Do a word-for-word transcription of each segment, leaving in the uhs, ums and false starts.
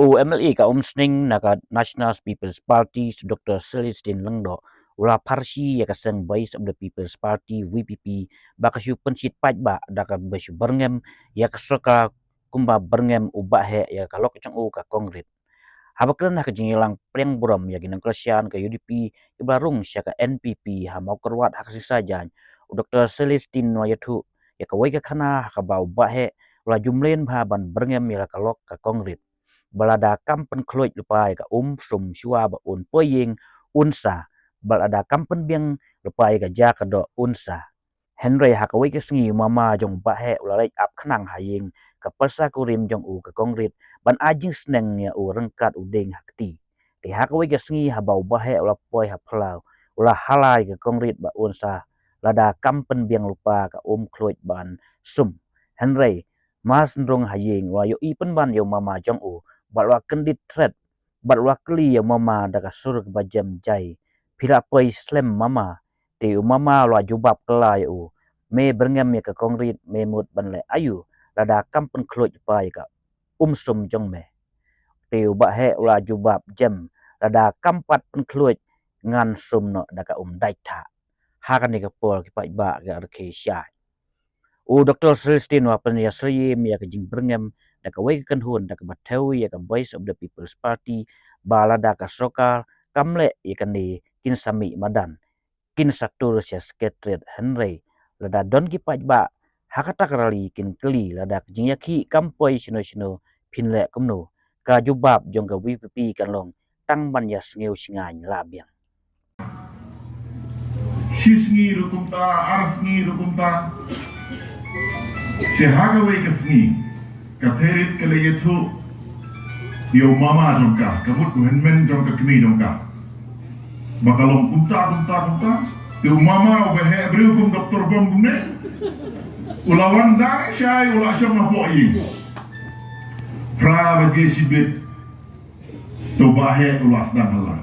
U M L A ka Umsning na ka National People's Party, Doctor Celestine Lyngdoh, u la pharshi ïa ka seng Voice of the People's Party, V P P, ba ka shu pynshit paidbah da kaba shu byrngem ïa ka sorkar kumba byrngem u Bah Heh ïa ka lok jong u ka Kongrit. Haba kren ha ka jingïalang pdiang burom ïa ki nongkyrshan ka U D P kiba la rung sha ka N P P ha Mawkyrwat ha ka sngi Saitjaiñ, u Doctor Celestine u la ïathuh ïa kawei ka khana ha kaba u Bah Heh u la ju mlien bha ban byrngem ïa la ka lok ka Kongrit. Ba lada kam pynkhluit lypa ïa ka um sum shuwa ba un poi ïing un sa. Ba lada kam pynbiang lypa ïa ka ja ka doh un sa. Hynrei ha kawei ka sngi u mama jong u Bah Heh u la leit ap khnang ha ïing ka pyrsa kurim jong u ka Kongrit ban ai jingsneng ïa u ryngkat u dieng ha kti. Te ha kawei ka sngi haba u Bah Heh u la poi ha phyllaw u la hala ïa ka Kongrit ba un sa lada kam pynbiang lypa ka um khluit ban sum. Hynrei mar shu rung ha ïing u la ïohi pynban ïa u mama jong u bad u la kyndit thret bad u la kylli ïa u mama da ka sur kaba jem jai, "Phi la poi slem mama?" Te u mama u la jubab kylla ïa u, "Me byrngem ïa ka Kongrit me mut ban leh aïu lada kam pynkhluit lypa ïa ka um sum jong me?" Te u Bah Heh u la jubab jem, "Lada kam pat pynkhluit ngan sum noh da ka um dait thah." Ha kane ka por ki paidbah ki la rkhie shai. U Doctor Celestine u la pynïasyriem ïa ka jingbyrngem da kawei ka kynhun da kaba thew ïa ka Voice of the People's Party ba lada ka sorkar kam leh ïa kane kin sa mih madan, kin sa tur sha Secretariat. Hynrei lada don ki paidbah ha kata ka rally kin kylli lada ka jingïakhih kam poi shano shano phin leh kumno, ka jubab jong ka V P P kan long tang ban ïasngew shngaiñ la biang. Shi sngi ruh kumta, ar sngi ruh kumta. Te ha kawei ka sngi ka Thairit ka la ïathuh ïa u mama jong ka, ka mut u hynmen jong ka kmie jong ka, ba ka long kumta kumta kumta. Te u mama u Bah Heh briew kum doktor bom kumne, u la wan dang shai u la shong hapoh ïing. Phra baje shibit. To Bah Heh u la sdang hala.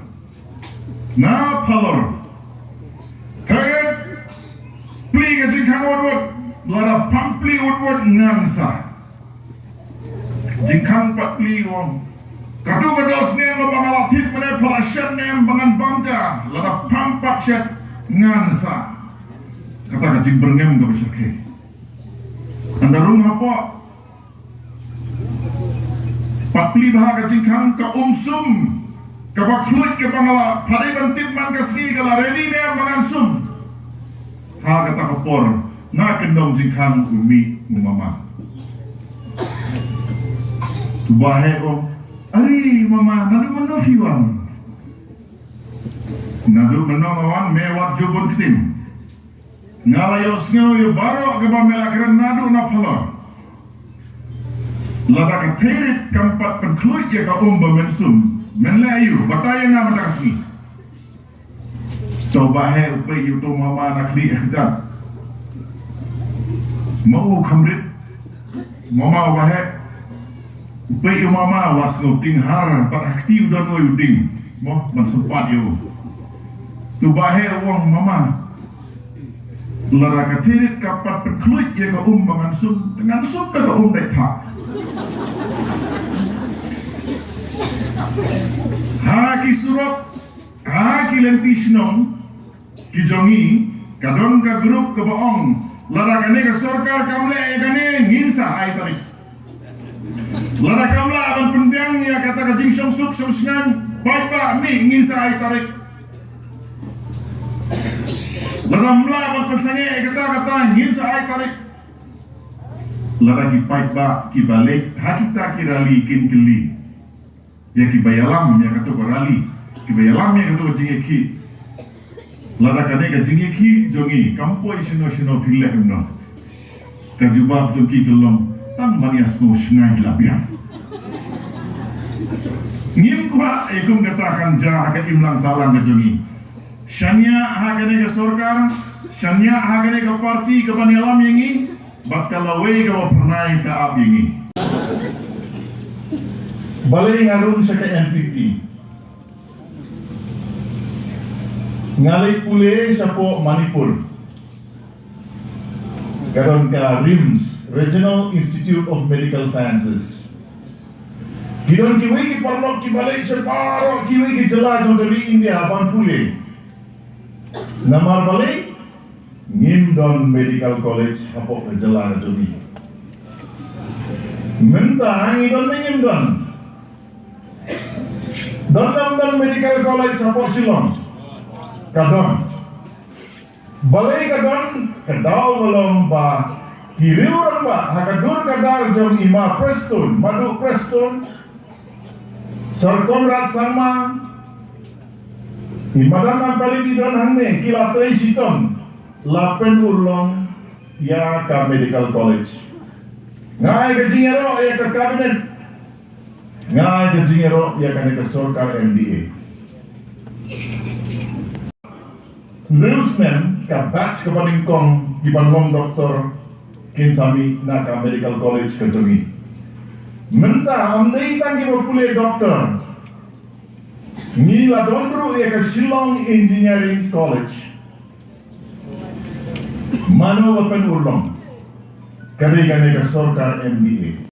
Na phalor. Target. Plie ka jingkhang wut wut. Lada pham plie wut wut ngan sa. Jingkhang pat plie wong. Katu ka dor snem ba nga la thied mynne pha la shet ne em ba ngan bam ja. Lada pham pat shet ngan sa. Kata ka jingbyrngem kaba shyrkhei. Ynda rung hapoh. Pat plie bha ka jingkhang ka um sum. Kaba khluit kaba nga la, pha dei ban tip man ka sngi ka la ready ne em ba ngan sum. Ha kata ka por na kyndong jingkhang u mih u mama. U Bah Heh u ong, "Ari mama, naduh mynno phi wan?" "Naduh mynno nga wan, me wat ju bun ktien. Nga la ïohsngew ïa baroh kaba me la kren naduh na phalor. Lada ka Thairit kam pat pynkhluit ïa ka um ba men sum, men leh aïu, batai ïa nga mynta ka sngi." To Bah Heh u peit ïa uto u mama na khlieh ha kjat. Ma u kham rit. Mama u Bah Heh. U peit ïa u mama u la sngewtynnad bad ha kti u don uwei u dieng. Mo, ban sympat ïa u. To Bah Heh u ong, "Mama, lada ka Thairit ka pat pynkhluit ïa ka um ba ngan sum, ngan sum da ka um dait thah." Ha ki surok, ha ki lynti shnong ki jong ngi, ka don ka group kaba ong, "Lada kane ka sorkar kam leh ïa kane, ngin sa ai tarik. Lada kam lah ban pynbiang ïa kata ka jingshong suk shong shngaiñ, paidbah mih, ngin sa ai tarik. Lada kam lah ban pynsangeh ïa kata kata, ngin sa ai tarik." Lada ki paidbah kiba leit ha kita ki rally kin kylli ïa kiba ïalam ïa kato ka rally, kiba ïalam ïa kato ka jingïakhih, "Lada kane ka jingïakhih jong ngi kam poi shano shano, phi leh kumno?" Ka jubab jong ki ka long, "Tang ban ïasngew shngaiñ la biang." Ngim kwah ïa kum kata kan jia ha ka imlang sahlang ka jong ngi. Shaniah ha kane ka sorkar, shaniah ha kane ka party kaban ïalam ïa ngi, bad ka lawei kaba phyrnai ka ap ïa ngi. Balei nga rung sha ka N P P? Nga leit pule shapoh Manipur. Ka don ka RIMS, Regional Institute of Medical Sciences. Ki don kiwei ki paralok kiba leit sha baroh kiwei ki jylla jong ka ri India ban pule. Namar balei? Ngim don medical college hapoh ka jylla ka jong ngi. Mynta ngi don ne ngim don? Don ne ym don medical college hapoh Shillong? Ka don. Balei ka don? Ka daw ka long ba ki riew rangbah ha ka dur ka dar jong i Ma Prestone, Maduh Prestone, Sir Conrad Sangma, i Madam Ampalili don hangne, ki la trei shitom, la pynurlong ïa ka medical college. Nga ai ka jingïaroh ïa ka cabinet, nga ai ka jingïaroh ïa kane ka sorkar M D A. Hynriew snem ka batch kaba nyngkong kiban long doktor kin sa mih na ka medical college ka jong ngi. Mynta ym dei tang kiba pule doktor, ngi la don ruh ïa ka Shillong Engineering College. Mano ba pynurlong? Ka dei kane ka sorkar M D A.